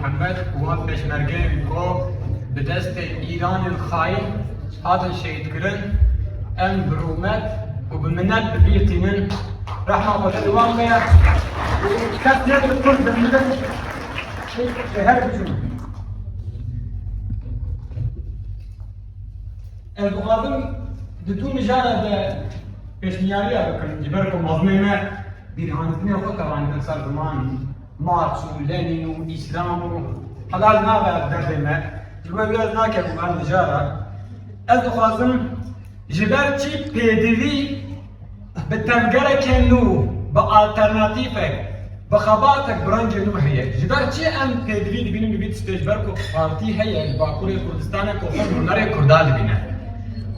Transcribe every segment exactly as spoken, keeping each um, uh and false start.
Mihemed û wan pêşmergeyên ku bi destê Îranên xayîn hatin şehîdkirin, em bi rûmet û bi minet bi bîr tînin. Rehma Xwedê li wan be û kes nebe kurd bi milet ji her bijîn. Ez dixwazim di du mijara de pêşniyariya bikim, ji ber ku mezmê me bîrhandinê xwe tevanîtin ser ziman Marx û Lenin û Îslam û helal nabe derdê me. Ji bo wî ez nakerim ev mijara. Ez dixwazim ji ber çi pêdivî bi tevgerekê nû, bi alternatîfek, bi xebatek, bi rengê nû heye. Ji ber çi em pêdivî dibînin bi vî tiştê? Ji ber ku partî heye li Bakurê Kurdistanê ku xwe nûnerê Kurda dibîne.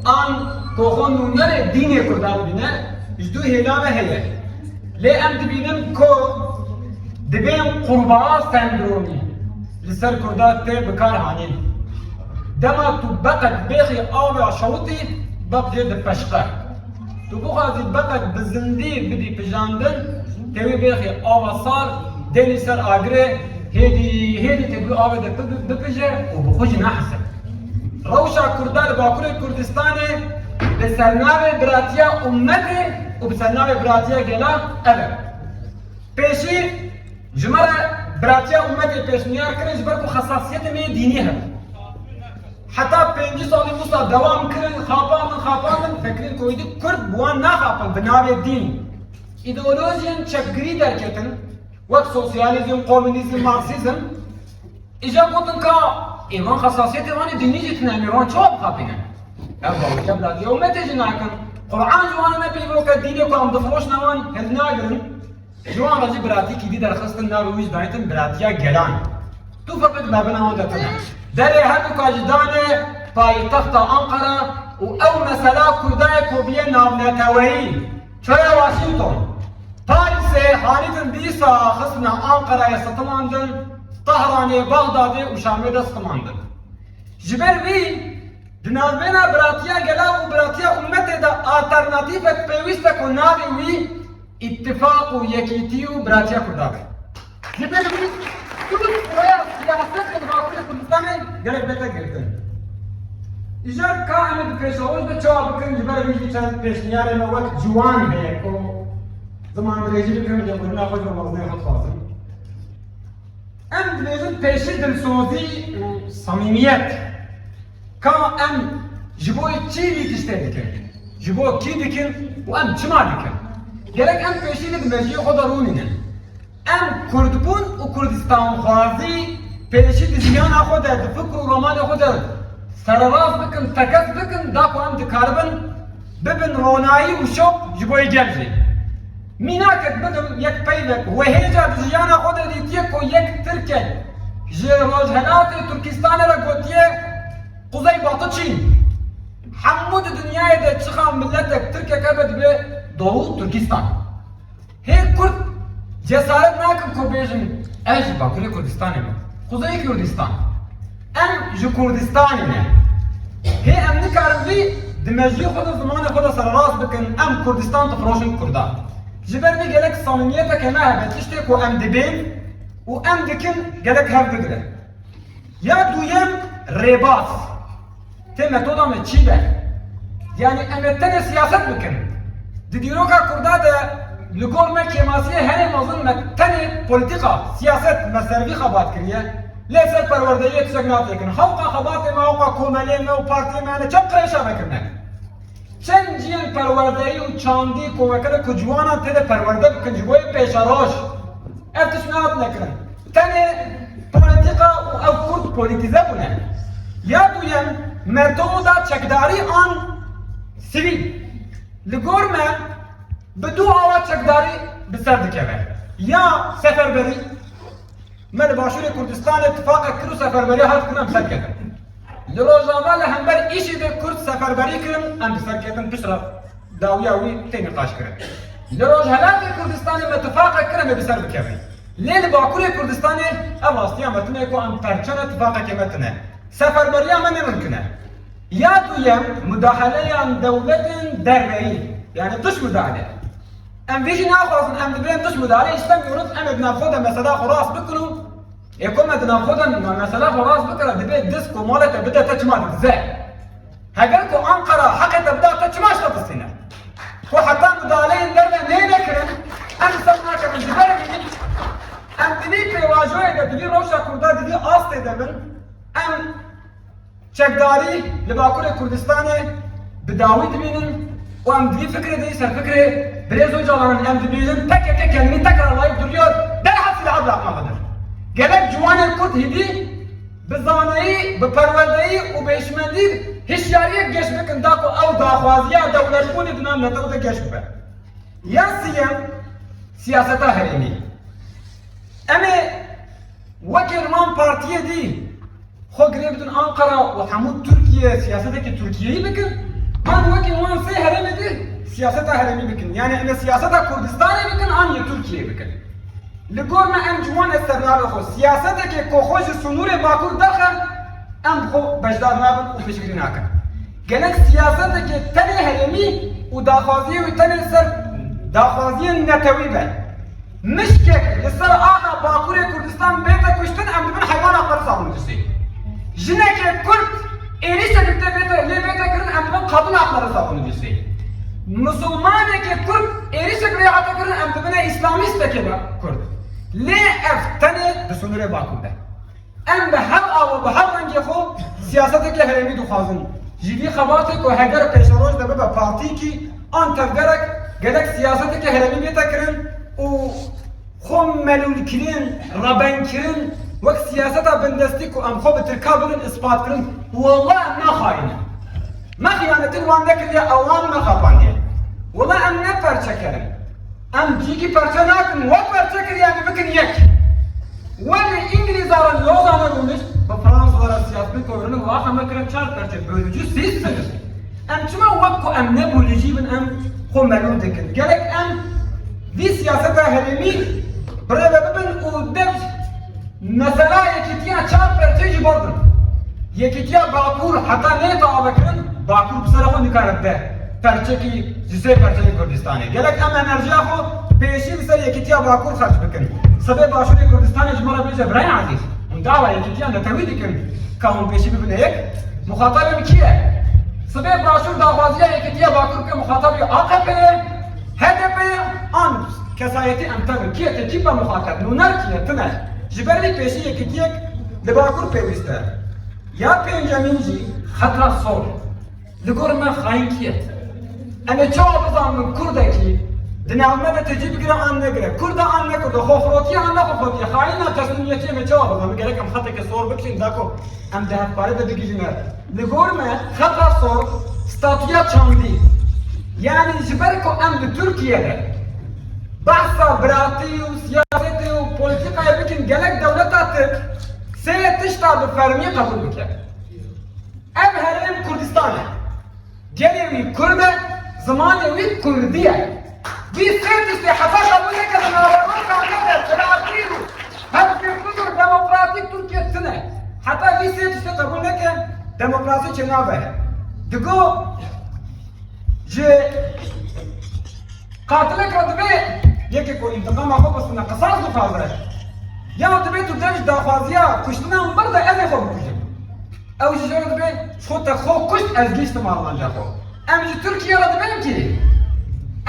An ku xwe nûnerê dînê Kurda dibîne, ji du hêla ve heye. Lê em dibînin ku dibên qurbağa sendromî li ser Kurda tê bi kar hanîn. Dema tu beqek bêxî ava şewitî, beq jê dipeşqe. Tu bixwazî beqek bi zindî bidî pijandin, tê wî bêxî ava sar, denî ser agirê, hêdî hêdî tê wî avê de bi-, bi-, bipije û bi xwe jî nehese. Rewşa Kurda li Bakurê Kurdistanê bi sernavê biratiya ummetê û bi sernavê biratiya gela ev e. Pêşî ji me re biratiya ummetê pêşniyar kirin, ji ber ku xesasiyetê me yê dînî hebû. Heta pêncî salî wisa dewam kirin, xapandin, xapandin, fekirin ku êdî Kurd bi wan naxapin bi navê dîn. Îdeolojiyên çepgirî derketin, wek sosyalîzm, komûnîzm, marksîzm. Îja gotin ka ê van xesasiyetê wan ê dînî jî tune, em ê van çawa bixapînin? Ev bawerî biratiya ummetê jî nakin. Quran ji wan ne peyvoke, dînê ku em difiroşne wan hilnagirin. Ji wan re jî biratîkî dî derxistin, navê wî jî daytin biratiya gelan. Tu feqet mebina wan de tune. Derê her du ka jî dane paytexta Ankara û ew mesela Kurda ye ku bûye navneteweyî. Çaya Washington, Parîsê hanîtin dîsa xistine Ankarayê sitimandin, Tehranê, Bexdadê û Şamê de sitimandin. Ji ber vî di navbêna biratiya gela û biratiya ummetê de alternatîfek pêwîst e ku navê wî Îttifaq û yekîtî û biratiya Kurda be. Ji ber vî Kurd raya siyaset li Bakurê Kurdistanê gerek bête girtin. Îcar ka em ê di pêşeroj de çawa bikin, ji ber vî jî çend pêşniyarê me wek ciwan heye ku ziman dirêjî bikin, lêbûrina xwe ji bo mezinê xwe dixwazim. Em dibêjin pêşî dilsozî û samîmiyet. Ka em ji bo çi vî tiştê dikin? Ji bo kî dikin û em çima dikin? Gerek em pêşî li di mejiyê xwe de rûnînin. Em Kurdbûn û Kurdistanxwazî pêşî di jiyana xwe de, di fikr û romanê xwe de sererast bikin, tekez bikin, da ku em dikaribin bibin ronayî û şok ji bo yê gel jî. Mînakek bidim, yek peyvek, we hêja di jiyana xwe de dîtiye ku yek Tirkek ji Rojhelatê Tirkistanê re gotiye Kuzey Batı Çin. Hemû di dinyayê de çiqa miletek Tirkek hebe dibe Doğu Türkistan. Hê Kurd cesaret nakin ku bêjin, ez ji Bakurê Kurdistanê me, Kuzey Kurdistan. Em ji Kurdistanê ne. Hê em nikarin vî di mejiyê xwe de, zimanê xwe de sererast bikin, em Kurdistan difiroşin Kurdan. Ji ber vê gelek samîmiyeteke me hebe, tiştê ku em dibên û em dikin gelek hev bigire. Ya duyem rêbaz. Tê metoda me çi be? Yanî em ê tenê siyaset bikin. Di dîroka Kurda de li gor me kêmasiyê herê mezin me tenê polîtîka, siyaset me ser vî xebat kiriye. Lê ser perwerdeyiyê tiştek natêkin. Hewqa xebatê me, hewqa komelê me û partiyê me hene çend qirêşa me kirine. Çend cihên perwerdeyî û çandî ku wekere ku ciwanan tê de perwerde bikin ji bo yê pêşeroj. Ev tişt nehatine kirin. Tenê polîtîka û ev Kurd polîtîze bûne. Ya duyem, metoda çekdarî an sivîl. Li gor me bi du awa çekdarî bi ser dikeve. Ya seferberî, me li Başûrê Kurdistanê tifaqek kir û seferberî hat kirin, em ser ketin. Li Rojava li hember îşî de Kurd seferberî kirin, em bi ser ketin, piştre dawiya wî tê nîqaş kirin. Li Rojhelatê Kurdistanê me tifaqek kir, em ê bi ser bikevin. Lê li Bakurê Kurdistanê ev rastiya me tune ku em perçe ne, tifaqekê me tune. Seferberiya me ne mimkun e. Ya duyem, mudahaleyan dewletên derveyî, yani dış müdahale. Em vê jî naxwazin, em dibên dış müdahale istemiyoruz, em ê di nav xwe de mesela xwe rast bikin û Ê ku me di nav xwe de me-, mesela xwe rast bikira, dibê diz ku malê te bide te çima didize? Heger ku Ankara heqê te bida te çima ji te distîne? Ku heta mudaleyên derve neyne kirin, em li ser nakevin ji ber vî, em di vî pêvajoyê de, di vî rewşa Kurda, di vî astê de bin, em çekdarî li Bakurê Kurdistanê bi dawî dibînin û em di vî fikrê de, ser fikrê Birêz Ocalan, em dibînin P K K kendini tekrarlayıp duruyor, derhal silahı bırakmalıdır. Gelek ciwanên Kurd hêdî bi zanayî, bi perwerdeyî û bi hişmendî hişyariyek geş bikin da ku ew daxwaziya dewletbûnê di nav netew de geş bibe. Ya siyem, siyaseta herêmî. Em ê wekî li van partiyê dî xwe girê bidin Ankara û hemû Tirkiye siyasetekî Tirkiyeyî bikin, an wekî wan sê herêmê dî siyaseta herêmî bikin. Yani em ê siyaseta Kurdistanê bikin, an yê Tirkiyeyê bikin. Li gor me em ciwan e sernavê xwe. Siyasetekê ku xwe ji sinûrê Bakur derxe, em bi xwe beşdar nabin û piştgirî nakin. Gelek siyasetekê tenê herêmî û daxwaziyê wî tenê ser daxwaziyên netewî be. Mişkek li ser axa Bakurê Kurdistan bête kuştin, em dibin heywana qersa û nudisê. Jinekê Kurd êrîşek li te bête, lê bête kirin, em dibin qadina qersa û nudisê. Misilmanekê Kurd êrîşek lê hate kirin, em dibine îslamîstekê be Kurd. Lê ev tenê di sinûrê Bakur de. Em bi her awa, bi her rengê xwe siyaseteke herêmî dixwazin. Ji vî xebatê ku heger pêşeroj de bibe partîkî an tevgerek, gelek siyaseteke herêmî bête kirin û xwe melûlkirin, rebenkirin, wek siyaseta bindestî ku em xwe bi tirka bidin, ispat kirin. Wela em ne xayîn in. Me xiyanetin wan nekiriye, ewan me xapandiye. Wela em ne perçeker in. Em cîkî perçe nakin, we perçe kiriye, em bikin yek. We li Îngilîza re Lozanê rûnişt, bi Fransûza re siyasî kovrinin, waxa me kire çar perçe, bölücü sizsiniz. Em çima wek ku em ne bölücî bin, em xwe melûl dikin? Gerek em vî siyaseta herêmî birêve bibin û dev mesela yekîtiya çar perçe jî berdin. Yekîtiya Bakur heta neyê avekirin, Bakur bi ser xwe nikare bide perçekî ji sê perçeyên Kurdistanê. Gelek em enerjiya xwe pêşî li ser yekîtiya Bakur xerc bikin. Sibê Başûrê Kurdistanê ji me re bêje, birayên ezîz, hûn dawa yekîtiya netewî dikin, ka hûn pêşî bibine yek? Muxatabê min kî ye? Sibê Başûr daxwaziya yekîtiya Bakur bike, muxatabê A K P ye, H D P ye, an kesayetî em tevin. Kî ye te, kî be muxatab? Nûner kî ye? Tune. Ji ber vî pêşî yekîtiyek li Bakur pêwîst e. Ya pêncemîn jî xeta sor. Li gor me xayîn kî ye? Em ê çawa bizanin kurdekî di nav me de tecî bigire an negire? Kurd e an ne Kurd e? Xwefirotiye an ne xwefirotiye? Xayîna teslîmiyetiyê me çawa bizanin? Gerek em xeteke sor bikişînin da ku em di hevpare de bigihîjine. Li gor me xeta sor statûya çandî. Yani ji ber ku em di Tirkiye de behsa biratî û siyasetê û polîtîkayê bikin, gelek dewleta Tirk sê tişta bi fermî qebûl bike. Ev herêm Kurdistan e. Gelê wî Kurd e, zimanê wî Kurdî ye. Vî sê tiştê heta qebûl neke di naveroka me de biratî û hevkirtin û demokratîk Tirkiye tune. Heta vî sê tiştê qebûl neke, demokrasî çênabe. Digo ji qatilek re dibê yekê ku întiqama xwe bistine, qisas dixwaze. Ya dibê tu dev ji daxwaziya kuştina min berde, ez ê xwe bikujim. Ew ji jê re dibê, ji xwe te xwe kuşt, ez gihîştim armanca xwe. Em ji Tirkiye re dibên kî?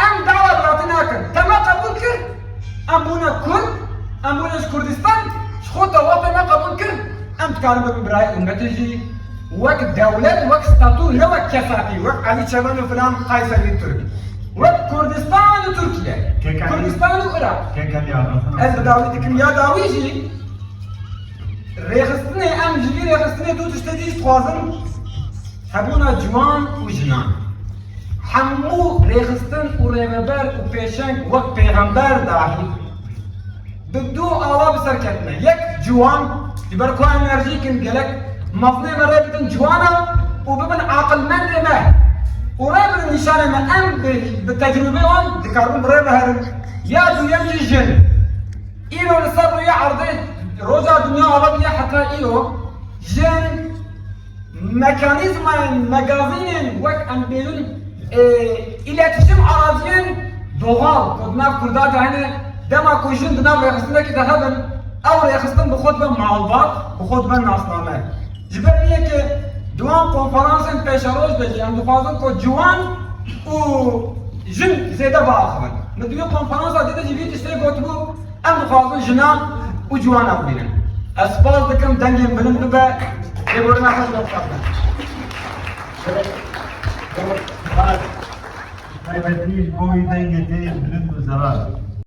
Em dawa biratî nakin. Te me qebûl kir, em bûne Kurd, em bûne ji Kurdistan, ji xwe te wextê me qebûl kir, em dikarin bibin birayê ummetê jî, wek dewlet, wek statû, ne wek kesatî, wek Elî Çemen û filan Kayserî Tirk. Wek Kurdistan û Tirkiye. Kekemî. Kurdistan û Iraq. Kekemî ya, Ez bi dawî dikim ya dawî jî, Rêxistinê, em ji vî rêxistinê du tiştê dî jî dixwazin, hebûna ciwan û jinan. Hemû rêxistin û rêveber û pêşeng wek pêxember dahî bi du ala bi ser ketine. Yek ciwan, ji ber ku enerjîk in, gelek mezinê me rê bidin ciwana û bibin aqilmendê me û rê bidin nîşanê me. Em bi, bi tecrûbê wan dikarin bi rê ve herin. Ya duyem jî jin. Îro li ser rûyê erdê, roja dinya ava bûye heta îro, jin mekanîzmayên, megazînên, wek em bêjin, e, îletişim araciyên doğal, ku di nav Kurda de hene, dema ku jin di nav rêxistinekî de hebin, Ew rêxistin bi xwe dibe malbat, bi xwe dibe nasname. Ji ber vê yekê di wan konferansên pêşeroj de jî em dixwazin ku ciwan û jin zêde biaxivin. Min di wî konferansa dî de jî vî tiştê gotibû, em dixwazin jinan û ciwanan bibînin. Ez spas dikim, dengên bilind bibe, lêborîna xwe ji me bixapine. Taybetî ji bo wî dengê te yê bilind û zelal.